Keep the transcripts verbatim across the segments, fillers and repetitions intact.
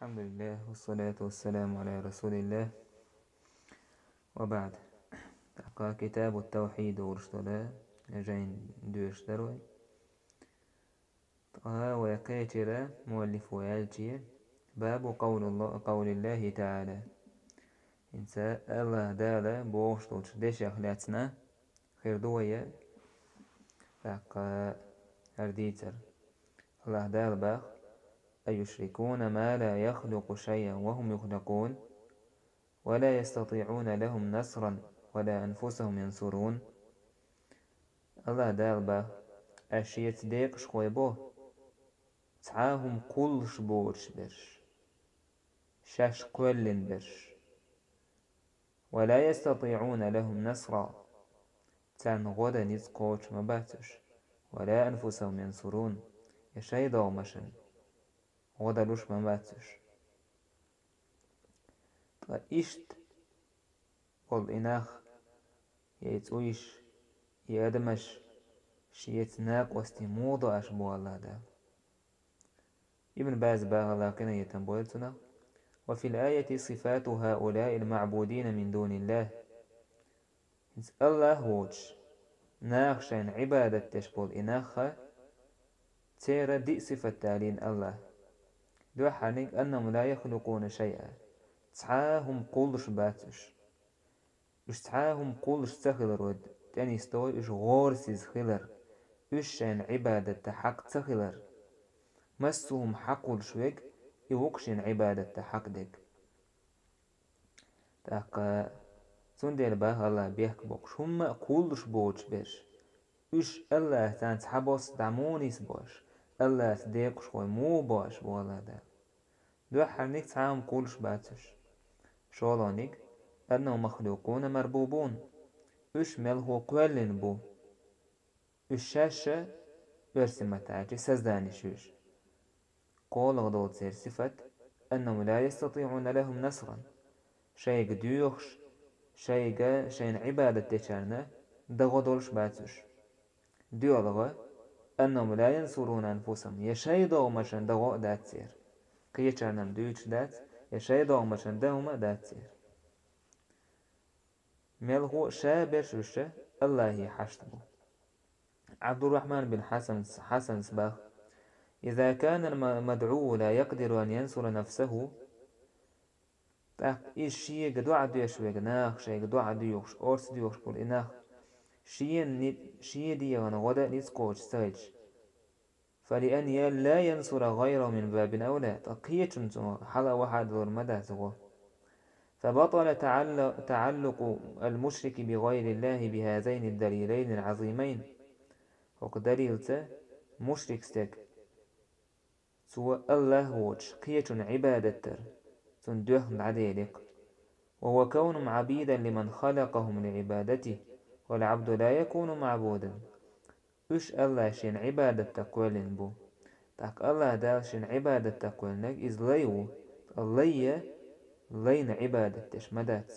الحمد لله والصلاة والسلام على رسول الله وبعد. ТӀаккха كتاب التوحيد олуш долу жайн доьшуш дара вай. Ткъа вай кхечира муаллифо аьлча, باب قول الله، قول الله تعالى. ХӀинца АллахӀ Дала бохуш долчу дешех лаьцна хир ду вай тӀаккха хӀара дийцар. АллахӀ Дала боху: أيشركون ما لا يخلق شيئا وهم يخلقون ولا يستطيعون لهم نصرا ولا أنفسهم ينصرون. АллахӀ Дала боху: аш шеца декъашхой бо, цхьа а хӀума кхуллуш боцуш берш, шаьш кхоьллина берш. ولا يستطيعون لهم نصرا. Царна гӀо дан ницкъ кхочуш ма бац уьш. ولا أنفسهم ينصرون. Я шайн догӀмашна гӀо далуш ма бац уьш. Ткъа иштта болу и нах, я и цӀуйш, и адамаш шеца накъостий муха до аш боху АллахӀ Дала. Ибн Баз боху, АллахӀ къинхетам бойла цунах: وفي الآية صفات هؤلاء المعبودين من دون الله. ХӀинца АллахӀ воцуш, наха шайна Ӏибадат деш болу и нах а, церан диъ сифат далийна АллахӀа. Доьххьарниг: أنهم لا يخلقون شيئا. Цхьа а хӀума кхуллуш бац уьш. Уьш цхьа а хӀума кхуллуш ца хиларо тӀенисдо уьш гӀорасиза хилар, уьш шайна Ӏибадат дан хьакъ ца хилар. Массо а хӀума хьакхуллуш верг, и ву-кх шена Ӏибадат дан хьакъ дерг. ТӀаккха цундела боху АллахӀа бехк боккхуш, хӀумма а кхуллуш боцуш берш, уьш АллахӀаца цхьабосса дӀа муха нисбо аш, АллахӀаца декъашхой муха бо аш боху АллахӀ Дала. Доьххьарниг: цхьа а хӀума кхуллуш бац уьш. ШолгӀаниг: أنهم مخلوقون مربوبون. Уьш мелхо кхоьллина бу. Уьш шаьш а оьрсийн маттахь аьлча созданеш ю уьш. КхоалгӀа долу церан сифат: أنهم لا يستطيعون لهم نصرا. Шайга доьхуш, шайга, шайна Ӏибадат дечарна дан гӀо долуш бац уьш. ДоьалгӀа: أنهم لا ينصرون أنفسهم. Я шайн догӀмашна дан гӀо а дац церан. Кхечарна-м дуьйцуш дац, я шайн догӀмашна дан хӀума а дац церан. Мелхо а ша берш уьш АллахӀе хьашт бу. Ӏабдуррахьман бин Хьасанс, Хьасанс боху: إذا كان الم-، المدعو لا يقدر أن ينصر نفسه. ТӀаккха иза шега доӀа деш верг, наха шайга доӀа доьхуш, орца доьхуш болу и нах, шена ни-, шен дегӀана гӀо дан ницкъ кхочуш ца хилча, فلأن لا ينصر غيره من باب أولى. Ткъа кхечунна цунах хьала а вахьа а далур ма дац гӀо. فبطل تعل-، تعلق المشرك بغير الله بهذين الدليلين العظيمين. ХӀокху далилца мушрик стеган, цо АллахӀ воцуш кхечунна Ӏибадат дар, цунна доьхна дӀаделира-кх. وهو كونهم عبيدا لمن خلقهم لعبادته، والعبد لا يكون معبودا. Уьш АллахӀа шена Ӏибадат дан кхоьллина бу. ТӀаккха АллахӀ Дала шена Ӏибадат дан кхоьллинарг иза лай ву, ткъа лай а лайна Ӏибадат деш ма дац.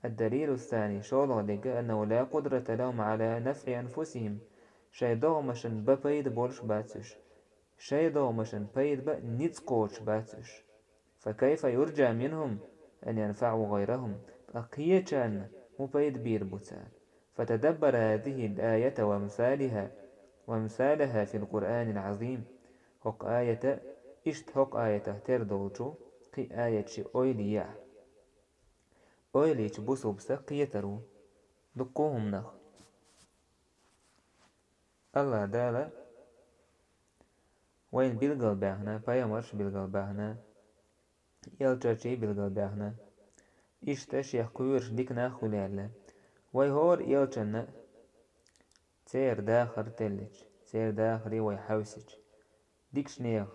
الدليل الثاني, шолгӀа дерг: أنه لا قدرة لهم على نفع أنفسهم. Шайн догӀмашна бан пайда болуш бац уьш. Шайн догӀмашна пайда бан ницкъ кхочуш бац уьш. فكيف يرجى منهم أن ينفعوا غيرهم؟ Ткъа кхечарна хӀун пайда бийр бу цара? فتدبر هذه الآية وأمثالها، وأمثالها في القرآن العظيم. ХӀокху аята, иштта хӀокху аятах тера долчу кхин аяташна ойла е ахь. Ойла йича бусалба стаг кхетар ву дуккха а хӀуманах. АллахӀ Дала вайна билгалбаьхна, пайхамарш билгалбаьхна, элчанаш билгалбаьхна, иштта шех кхоьруш дика нах хуьлаьлла. Вай хӀора элчанна церан дахар теллича, церан дахаре вай хьаьвсича, дикачу нехан,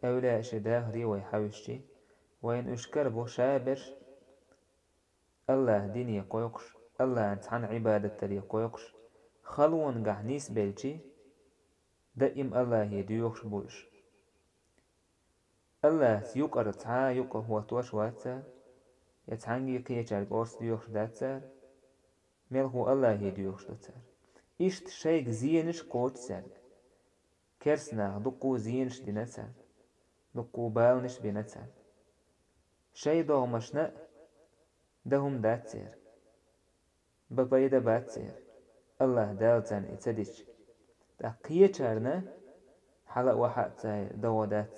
эвлаяашна дахаре вай хьаьвсича, вайна уьш карабо шаберш АллахӀан дине кхойкхуш, АллахӀан цхьанна Ӏибадат даре кхойкхуш, халонехь нисбелча, даим АллахӀе доьхуш бу уьш. АллахӀаца юкъара цхьа а юкъа хӀоттош вац цара, я цхьаьнгге кхечаьрга орца доьхуш дац цара, мелхо АллахӀе доьхуш ду цара. Иштта шайга зенаш кхочу цаьрга. Керстанаха дуккха а зенаш дина царна, дуккха а баланаш бина царна. Шайн догӀмашна а дан хӀума дац церан, бан пайда бац церан, АллахӀ Дала царна и ца дича. ТӀаккха кхечарна хьала а вахьа а цар догӀа дац.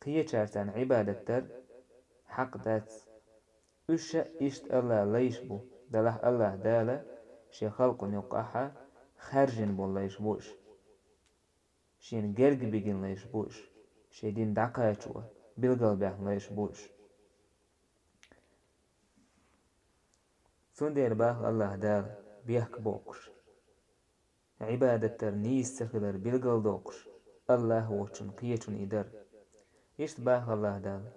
Кхечарна царна Ӏибадат дар хьакъ дац. Уьш а иштта АллахӀан лайш бу, делахь АллахӀ Дала шен халкъана юккъехь хаьржина болу лайш бу уьш. Шена герга бигина лайш бу уьш. Шен дин дӀакхачо билгалбаьхна лайш бу уьш. Цундела боху АллахӀ Дала, бехк боккхуш, Ӏибадат дар нийса ца хилар билгалдоккхуш, АллахӀ воцчун кхечун и дар. Иштта боху АллахӀ Дала: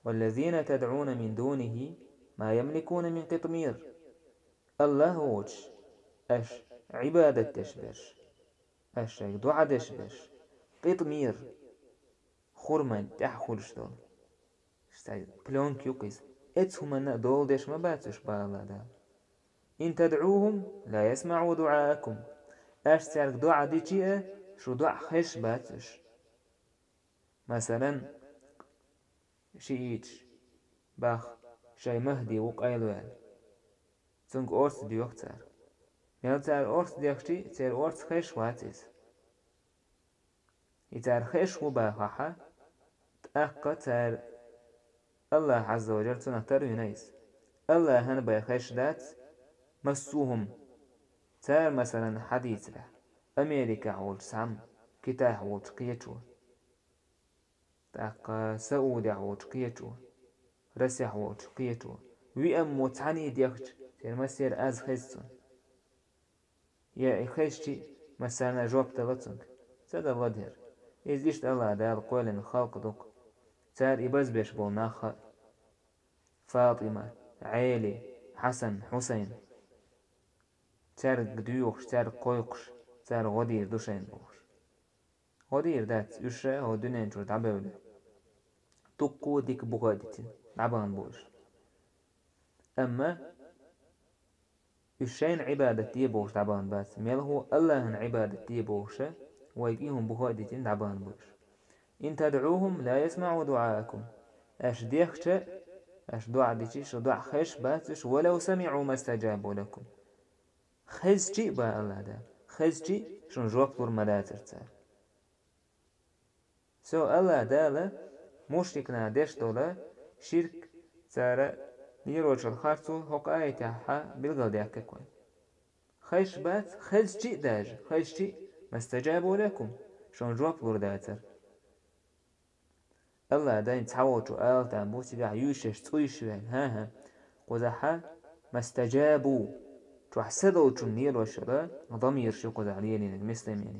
«والذين تدعون من دونه ما يملكون من قطمير». АллахӀ воцуш аша Ӏибадат деш берш, аша шайга доӀа деш берш, къитмир, хурман тӀехь хуьлуш долу. Цхьа плёнка ю-кх иза. Эцу хӀуманна а дола деш ма бац уьш, боху АллахӀ Дала. «إن تدعوهم لا يسمعوا دعاءكم». Аша цаьрга доӀа дича а, шун доӀа хезаш бац уьш. Масалан, шиӀиташ боху шайн Махьди ву къайлаваьлла. Цуьнга орца доьху цара. Мел цара орца дехча а, церан орца хезаш вац иза. И цара хезаш ву боху ахь, тӀаккха цара АллахӀ Ӏазза ва Джалла цунах тара вина иза. АллахӀан бен хезаш дац массо а хӀума. Цара, масалан, хьадийцарехь, Америкехь волчу цхьамма, Китайхь волчу кхечо, тӀаккха Саудехь волчу кхечо, Расехь волчу кхечо, виъ аммо цхьаьний дехча, церан массеран аз хеза цунна. Я и хезча а, массарна а жоп дала цуьнга. Ца дала ладер. Иза иштта АллахӀ Дала кхоьллина халкъ ду-кх. Цара и базбеш болу нах хаьа. ФатӀима, Ӏели, Хьасан, Хьусайн. Цаьрга доьхуш, цаьрга кхойкхуш, цара гӀо дийр ду шайна бохуш. ГӀо дийр дац, уьш а хӀокху дуьнен чуьра дӀабевлла. Дуккха а дика буха а дитина, дӀабахана бу уьш. Амма уьш шайна Ӏибадат де бохуш дӀабахана бац, мелхо АллахӀан Ӏибадат де бохуша, вайга и хӀума буха а дитина дӀабахана бу уьш. «إن تدعوهم لا يسمعوا دعاءكم». Аша дехча а, аша доӀа дича а, шун доӀа хезаш бац уьш, «ولو سمعوا ما استجابوا لكم». Хезча а, боху АллахӀ Дала, хезча а шуна жоп лур ма дацара цара. Со АллахӀ Дала мушрикна деш долу ширк, цара лелочул харцо хӀокху аятехь билгалдаьккхи-кх вайна. Хезаш бац, хезча а даже, хезча а, «ما استجابوا لكم», шуна жоп лур дацара. АллахӀ Дала цхьаволчу алатан бу цигахь юьйшеш цӀуйш вен, хӀан-хӀа, кхузахьа «ما استجابوا», чохь са долчунна лелош йолу дамираш ю кхузахь лелийнарг мислимийн.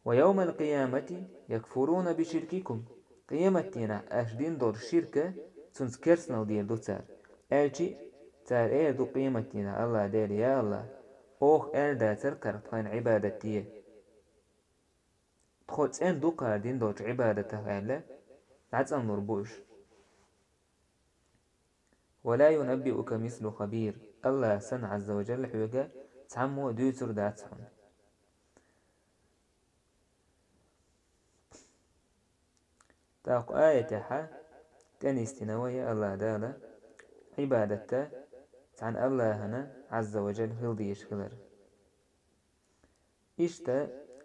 «ويوم القيامة يكفرون بشرككم». Къематдийнахь аша дина долу ширка цуьнца керстанал дийр ду цара. Аьлча а, цара эр ду къематдийнахь АллахӀ Дела: «Я АллахӀ, оха аьлла дацара кхара тхайна Ӏибадат де. Тхо цӀена ду кхара дина долчу Ӏибадатах», аьлла, дӀацӀанлур бу уьш. «ولا ينبئك مثل خبير». АллахӀ санна, Ӏазза ва Джалла, хьоьга цхьаммо а дуьйцур дац хьуна. ТӀаккха аятехьа тӀенистина вай АллахӀ Дала Ӏибадатта цхьана АллахӀана, Ӏазза ва Джалла, хила дезаш хилар. Иштта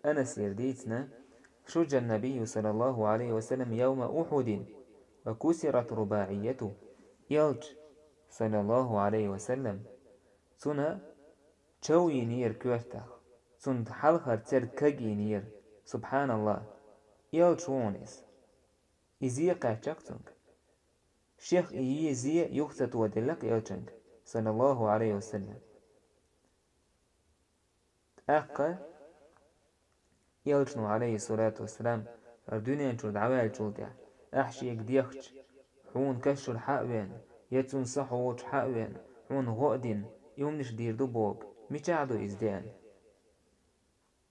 Анасера дийцина: «شج النبي صلى الله عليه وسلم يوم أحد وكسرت رباعيته». Элча, саллаллаху Ӏалайхи ва саллам, цуьнан чов йинера коьртах, цуьнан хьалхара церг кагйинера. СубхьаналлахӀ! Элча ву хьуна иза. И зе кхаьчча-кх цуьнга. Шех и зе юха ца тоделла-кх элчанга, саллаллаху Ӏалайхи ва саллам. ТӀаккха элчано, Ӏалайхиссалату вассалам, хӀара дуьнен чуьра дӀаваьллачул тӀаьхьа, ахь шега дехча, хьуна кашшур хьа а веана, я цунна са хьочу хьа а веана, хьуна гӀо а дина, и хӀуманаш дийр ду боху, мичахь ду иза деана?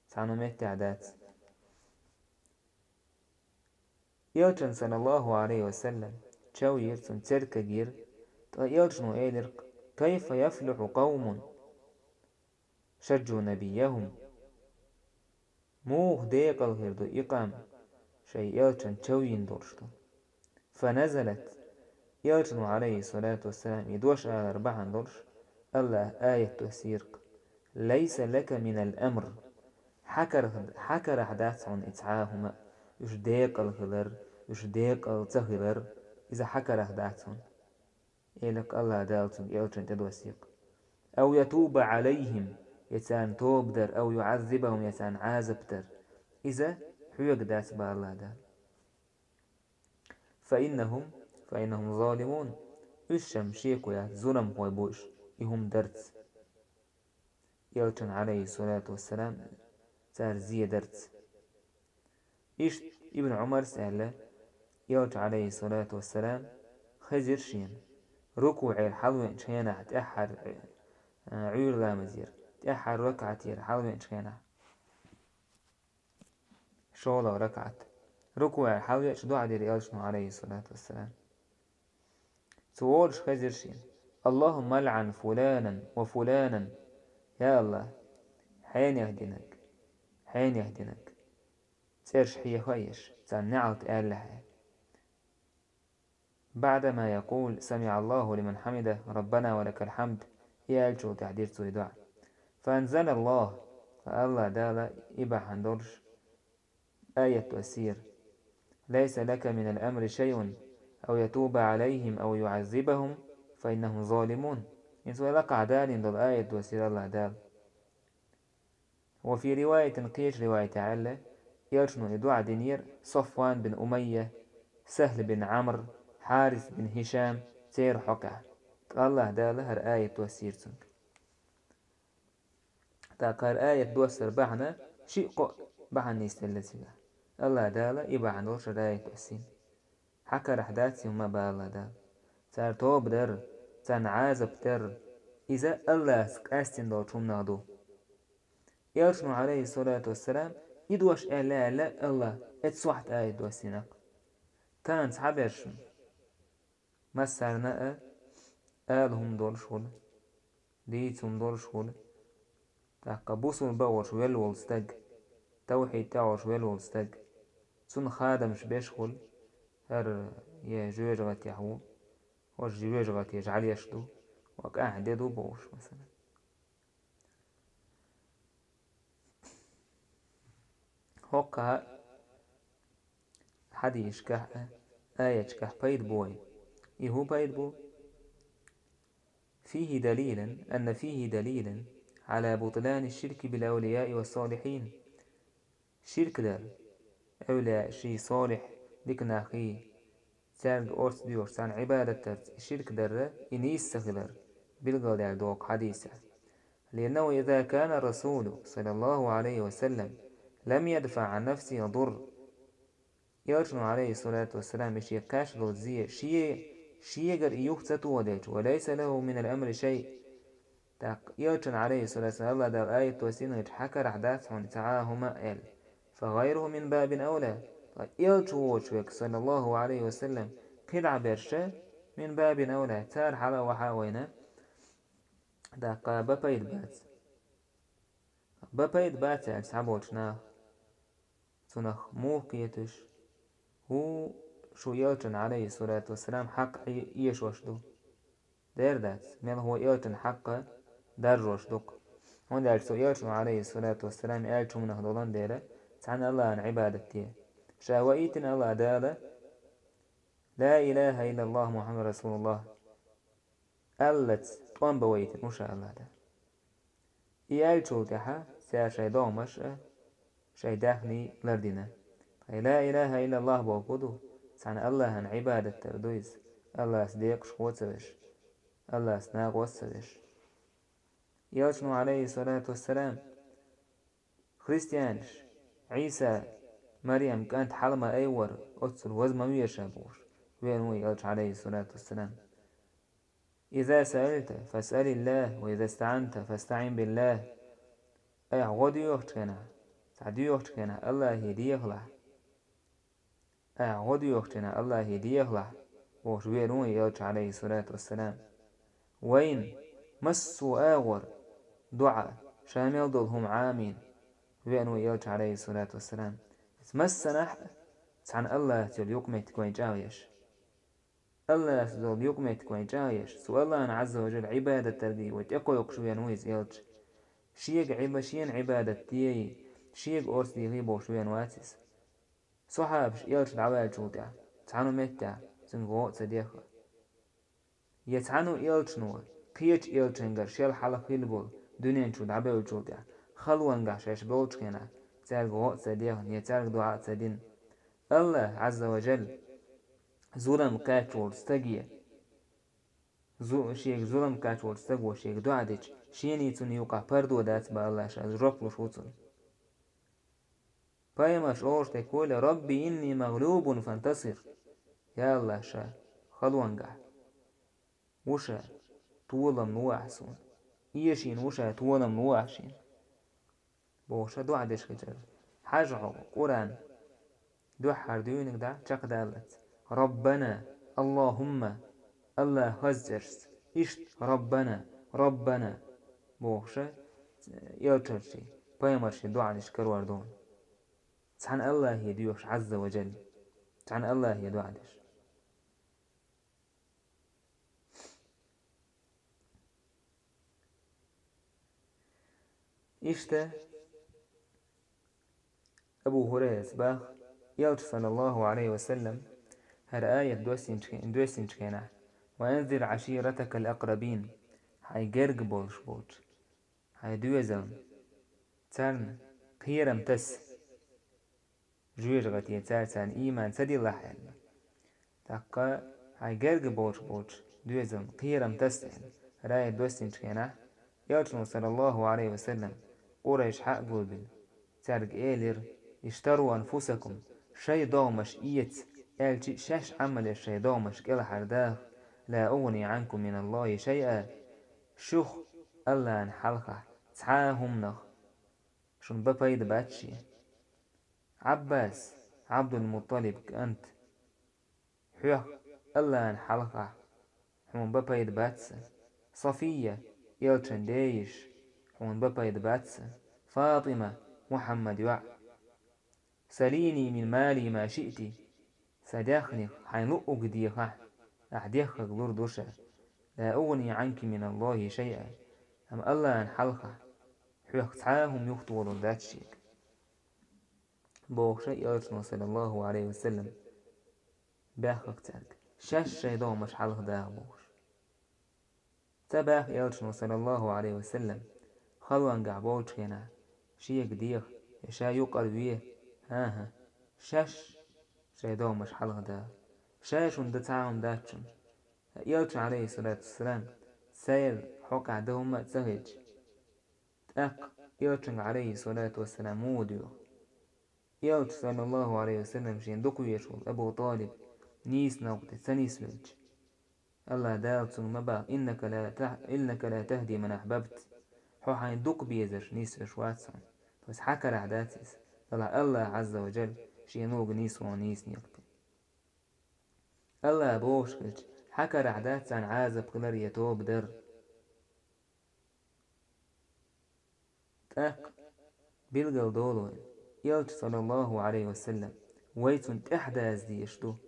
Цхьана меттехь дац. Элчан, саллаллаху Ӏалайхи ва саллам, чов йира, цуьнан церг кагйира, ткъа элчано элира-кх: «كيف يفلح قوم شجوا نبيهم». Муха декъала хир ду и къам, шайн элчан чов йина долуш ду? فنزلت, Элчано, عليه الصلاة والسلام, и дош алар бахьана долуш, АллахӀа аят доссийра-кх: «ليس لك من الأمر». Хьа карах, хьа карахь дац хьуна и цхьа а хӀума, уьш декъала хилар, уьш декъала ца хилар, иза хьа карахь дац хьуна. Элира-кх АллахӀа Дала цуьнга, Элчанна тӀедоссийра-кх: «أو يتوب عليهم», я царна тоба дар, «أو يعذبهم», я царна Ӏазап дар. Иза хьоьга дац, боху АллахӀа Дала. «فإنهم، فإنهم ظالمون». Уьш-м шеко яц, зуламхой бу уьш, и хӀума дарца. Элчанна, عليه الصلاة والسلام, цара зе дарца. Иштта Ибн Ӏумарс аьлла, Элча, عليه الصلاة والسلام, хезира шена, рукуӀера хьалавеанчу хенахь тӀаьххьара, э, Ӏуьйра ламазера, тӀаьххьара ракаӀатера хьалавеанчу хенахь. ШолгӀа ракаӀат. РукуӀера хьалавеача, доӀа дира Элчано, عليه الصلاة والسلام. Цо олуш хезира шена: «اللهم العن فلانا وفلانا». Я АллахӀ, хьенех динарг, хьенех динарг, цӀераш хьеха а еш, царна неӀалт аьллехь а. «بعدما يقول: سمع الله لمن حمده، ربنا ولك الحمد», и аьллачул тӀаьхьа дира цо и доӀа. «فأنزل الله», АллахӀа Дала и бахьана долуш аят доссийра: «ليس لك من الأمر شيء، أو يتوب عليهم أو يعذبهم، فإنهم ظالمون». ХӀинца вай лакхахь далийна долу аят доссийра АллахӀа Дала. «وفي رواية», кхечу риваятехь аьлла, Элчано и доӀа динера Софван бин Умайя, Сахьл бин Ӏамр, Хьарис бин Хьишам, церан хьокъехь. ТӀаккха АллахӀа Дала хӀара аят доссийра цуьнга. ТӀаккха хӀара аят доссар бахьана шиъ-кхоъ бахьана нисделла цигахь. АллахӀа Дала и бахьана долуш хӀара аят доссийна. Хьа карахь дац и хӀума, боху АллахӀа Дала. Цара тоба дар, царна Ӏазап дар, иза АллахӀца къаьстина долчу хӀуманах ду. Элчано, عليه الصلاة والسلام, и дош аьлла, аьлла АллахӀа, эцу сохьта аят доссийна-кх. Тахана цхьабершна, массарна а ала хӀума долуш хуьлу, дийца хӀума долуш хуьлу. ТӀаккха бусулба а волуш велла волу стаг, тавхьид тӀехь а волуш велла волу стаг, цунна хадамаш беш хуьлу, хӀара я жоьжахатехь ву, хӀорш жоьжахате жӀаьлеш ду, ва кӀахь де ду бохуш, масала. ХӀокху хьадисашкахь а, аяташкахь пайда бу вайн. И хӀун пайда бу? «فيه دليلا، أن فيه دليلا على بطلان الشرك بالأولياء والصالحين». Ширк дар, эвлияъ ший, солихь дика нах хий, цаьрга орца доьхуш, царна Ӏибадат дарца и ширк дарра, и нийса ца хилар билгалдаьлла догӀу хьадисехь. «لأنه إذا كان الرسول صلى الله عليه وسلم لم يدفع عن نفسه الضر». Элчано, عليه الصلاة والسلام, и шен кхаьчна долу зе шен, шегара и юха ца тоха делча, «وليس له من الأمر شيء». ТӀаккха Элчано, عليه الصلاة والسلام, АллахӀа Дала аят доссийначу хьан карахь дац хьуна цхьа а хӀума аьлла. «فغيره من باب أولى». Ткъа Элча воцуш верг, صلى الله عليه وسلم, кхидӀа берш, «من باب أولى», цара хьала а вахьа а вайна, тӀаккха бан пайда бац. Бан пайда бац аьлча, цхьаболчу наха цунах муха кхеташ, хӀун шу Элчан, عليه الصلاة والسلام, хьакъ эшош ду? Дера дац, мел хӀун Элчан хьакъ даржош ду-кх. ХӀунда аьлча цу Элчано, عليه الصلاة والسلام, аьллачу хӀуманах долун дела, цхьана АллахӀан Ӏибадат де. Ша ваийтина АллахӀа Дала: «لا إله إلا الله محمد رسول الله», аллаца тӀом бан вайтина ву ша АллахӀа Дала. И аьллачул тӀаьхьа цара шайн догӀмаш а, шайн даьхний лардина. Ткъа и «لا إله إلا الله» бохург хӀун ду? Цхьана АллахӀан Ӏибадат дар ду иза, АллахӀаца декъашхо а ца веш, АллахӀаца накъост а ца веш. Элчано, عليه الصلاة والسلام, христианаш Ӏийса, Марьям кӀант хьала ма айвара, оццул ваза ма веза ша бохуш, веана ву и Элча, عليه الصلاة والسلام. «إذا سألت فاسأل الله، وإذا استعنت فاستعن بالله». Айхьа гӀо доьхучу хенахь, цхьа доьхучу хенахь АллахӀе дехалахь. Айхьа гӀо доьхучу хенахь АллахӀе дехалахь, бохуш веана ву и Элча, عليه الصلاة والسلام. Вайна массо а агӀор, доӀа, ша мел долу хӀума Ӏамийна, веана ву и Элча, عليه الصلاة والسلام. Массанахь а цхьана АллахӀаца йолу юкъаметтиг вайна чӀагӀъеш. Аллахьца долу юкъаметтиг вайн чӀагӀъеш, цу Аллахьна Ӏазза ва Жалла Ӏибадат даргий вай тӀекхойкхуш веана ву иза элча. Шега Ӏиба-, шена Ӏибадат дийи, шега орца дийхи бохуш веана вац иза. Сохьабаш элча дӀаваьллачул тӀаьхьа, цхьана меттехь цуьнга гӀо а ца дехха. Я цхьана элчано, кхечу элчангара шел хьалха хилла болу дуьнен чу дӀабевллачул тӀаьхьа, халонгахь шаьш болчу хенахь, цаьрга гӀо а ца дехна, я цаьрга доӀа а ца дина. Аллахь, Ӏазза ва Жалла, зулам кхаьчна волчу стаге, зу-, шега зулам кхаьчна волчу стаго шега доӀа дича, шений цунна юкъахь пардо дац бан Аллахь, ша жоп луш ву цунна. Пайхамарш олуш дерг хуьлу: «Рабби инни магълубун фантасир». Я Аллахь, ша халонгахь ву ша, толам ло ахь суна. Эшийна ву ша, толам ло ахь шена. Бохуш ша доӀа деш хилча. Хьажа хьо Къуръан дуьххьара дуьйниг дӀа чекхдаллалц. Раббана, Аллахьумма, Аллахь хаза цӀерашца. Иштта Раббана, Раббана, бохуш ша элчанийн, пайхамарийн доӀанаш карор ду. Цхьана Аллахье доьхуш, Ӏазза ва Жалла. Цхьана Аллахье доӀа деш. Иштта Абу Хурайрас боху, элча, саллаллаху Ӏалайхи ва саллам, хӀара аят доссинчу-, доссинчу хенахь: «Ва анзир Ӏаширатакал акърабин», хьайн герга болуш болчу хьайн доьзална, царна кхерам таса. Жоьжахати цара царна ийман ца диллахь аьлла. ТӀаккха хьайн герга болуш болчу доьзална кхерам таса аьлла. ХӀара аят доссинчу хенахь, элчано, саллаллаху Ӏалайхи ва саллам, Къурайш хьа а гулбина, цаьрга элира: «Иштару анфусакум, шайн догӀмаш эца», аьлча, шаьш Ӏамал еш шайн догӀмаш кӀелхьардаха, «ла угӀни Ӏанкум миналлахи шайъа», шух Аллахьан хьалхахь цхьа а хӀуманах шуна бан пайда бац шен. Ӏаббас, Ӏабдул-МутӀалиб кӀант, хьох Аллахьан хьалхахь хьуна бан пайда бац сан. София, элчан ден йиша, хьуна бан пайда бац сан. ФатӀима, Мухьаммадан йоӀ. «Салини мин мали ма шиъти», сан даьхнех хьайна луъург дехахь, ахь деххарг лур ду ша. «Ла угӀни Ӏанки миналлахи шайъа», амма Аллахьан хьалхахь хьох цхьа а хӀума юхатолур дац шега. Бохуш элчано, саллаллаху Ӏалайхи ва саллам, баьхнарг цаьрга: «Шаьш шайн догӀмаш хьалхадаха», бохуш. Ца баьхна элчано, саллаллаху Ӏалайхи ва саллам, халонгахь болчу хенахь, шега деха, я ша юкъара ве, хӀан-хӀа, шаьш шайн догӀмаш хьалхадаха. Ша шуна дан цхьа а хӀума дац шуна. Элча, Ӏалайхиссалату вассалам, церан хьокъехь дан хӀумма а ца хилча, тӀаккха элчанга, Ӏалайхиссалату вассалам, муха доьху? Элча, саллаллаху Ӏалайхи ва саллам, шен дукха везаш волу Абу ТӀалиб нийса новкъа тӀе ца нисвелча, Аллахь Дала цуьнга ма боху: «Иннака ла тах-, иннака ла тахди ман ахьбабт». Хьо хьайна дукха безарш нисвеш вац хьуна. То есть хьан карахь дац иза. Делахь Аллахь Ӏазза ва Жалла шен лугу нийсо нийса некъа тӀе. Аллахь бохуш хилча, хьан карахь дац царна Ӏазап хилар я тоба дар. ТӀаккха билгал долу вайн, элча, саллаллаху Ӏалайхи ва саллам, вай цунна тӀаьхьадаза дезаш ду.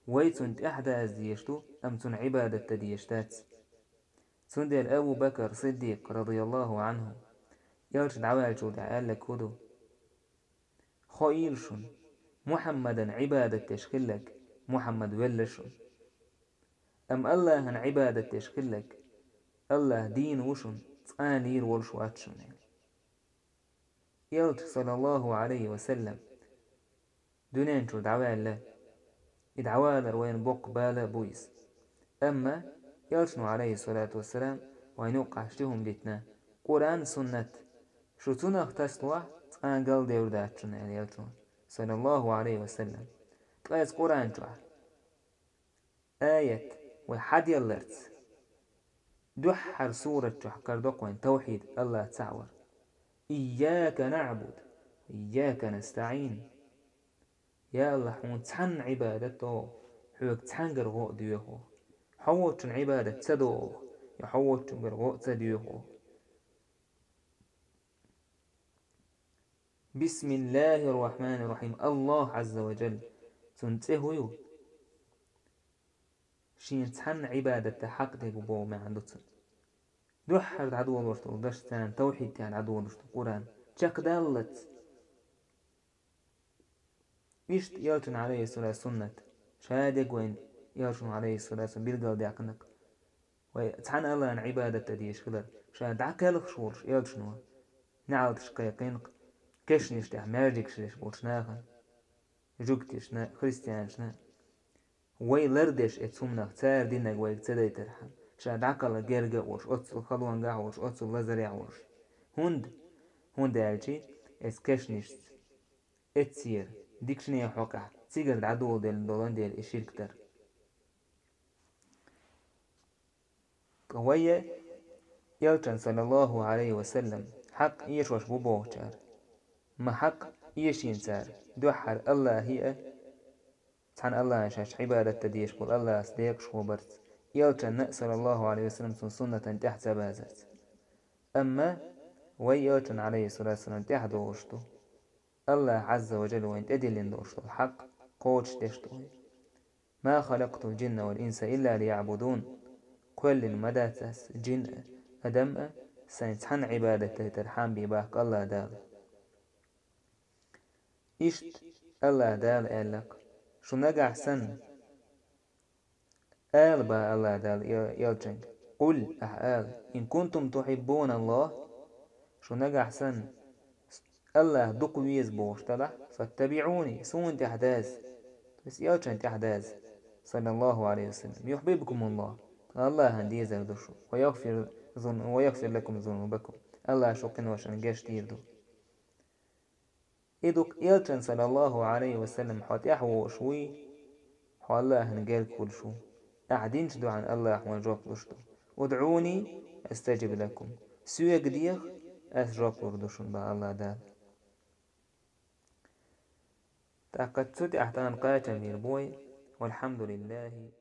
Вай цунна тӀаьхьадаза дезаш ду, амма цунна Ӏибадат дан дезаш дац. Цундела Абу Бакр Сиддикъ, радияллаху Ӏанху, элча дӀаваьллачул тӀаьхьа аьлларг хӀун ду? Хоийла шуна, Мухьаммадан Ӏибадат деш хилларг Мухьаммад велла шуна. Амма Аллахьан Ӏибадат деш хилларг Аллахь дийна ву шуна, цкъа а лийр волуш вац шуна, аьлла. Элча, саллаллаху Ӏалайхи ва саллам, дуьнен чуьра дӀаваьлла. И дӀавалар вайна боккха бала а бу иза. Амма элчано, Ӏалайхиссалату вассалам, вайна юккъехь ши хӀума дитина: Къуръан, суннат. Шу цунах тасалахь, цкъа а галдевр дац шуна, аьлла элчано, саллаллаху Ӏалайхи ва саллам. Ткъа иза Къуръан чохь аят вай хьаделларца, дуьххьара сурат чохь карадо-кх вайн тавхьид, Аллахь цхьаъ вар. «Ийяка наъбуду ва ийяка настаӀин». Я Аллахь, хьуна цхьанна Ӏибадат до оха, хьоьга цхьаьнгара гӀо а доьху оха. Хьо воцчунна Ӏибадат ца до оха, я хьо воцчуьнгара гӀо а ца доьху оха. Бисмиллахир-рахманир-рахим. Аллахь Ӏазза ва Жалла, цуьнан цӀе хӀун ю? шена цхьанна Ӏибадатта хьакъ дерг ву боху маьӀна ду цуьнан. Дуьххьара дӀадолош долу даш царна тавхьид тӀехь дӀадолош ду Къуръан. Чекхдаллалц. Иштта элчан, алейхиссалату, суннат. Ша дерг вайн элчано, алейхиссалату, билгалдаьккхинарг. Вай цхьана Аллахьна Ӏибадат дан дезаш хилар. Ша дӀакхелхаш волуш элчано неӀалташ кхайкхинарг кешнаш тӀехь маьждигаш деш болчу нахана, жуьгташна, христианашна. Вай лардеш эцу хӀуманах цара динарг вайга ца дайтархьама, ша дӀакхалла герга а волуш, оццул халонгахь а волуш, оццул лазарехь а волуш. ХӀунда? ХӀунда аьлча, эцу кешнашца, эццера, дикачу нехан хьокъехь, цигара дӀадоладелла долан дела и ширк дар. Ткъа вай а, элчан, саллаллаху алейхи ва саллам, хьакъ эшош бу бохучара, ма хьакъ эшийна цара, дуьххьара Аллахье а, цхьана Аллахьна шаьш Ӏибадат дан дезаш болу Аллахьца декъашхо барца, элчанна а, саллаллаху алейхи ва саллам, цуьнан суннатан тӀехь ца базарца. Амма вай элчан, алейхиссалату вассалам, тӀехь догӀуш ду. Аллахь Ӏазза ва Жалла вайна тӀедиллина долуш долу хьакъ кхочушдеш ду вай. «Ма халакътул джинна вал инса илла лиябудун». Кхоьллина ма дац ас джин а, адам а, сайн цхьанна Ӏибадат дайтархьама бен, боху Аллахь Дала. Иштта Аллахь Дала аьлла-кх: «Шу нагахь санна, ала, боху Аллахь Дала эл-, элчанга, къул, ахьа ала, ин кунтум тухьиббуналлахь, шу нагахь санна Аллахь дукха веза бохуш далахь, фаттабиӀуни, суна тӀехь даза». То есть элчан тӀехь даза, саллаллаху алейхи ва саллам. «Юхьбибкумуллахь», Аллахьан дезар ду шу. «Ва ягъфир зун-, ва ягъфир лакум зунубакум». Аллахь шун къиношна гечдийр ду. И ду-кх элчан, саллаллаху алейхи ва саллам, хьо тӀехь вогӀуш вуй, хьо Аллахьан герга хуьлуш ву. Ахьа динчу дуьхьан Аллахь хьуна жоп луш ду. «УдӀуни астаджиб лакум». Соьга деха, ас жоп лур ду шуна, боху Аллахь Дала. ТӀаккха цу тӀехь тахана кхачам бийр бу вай. Валхьамдулиллахи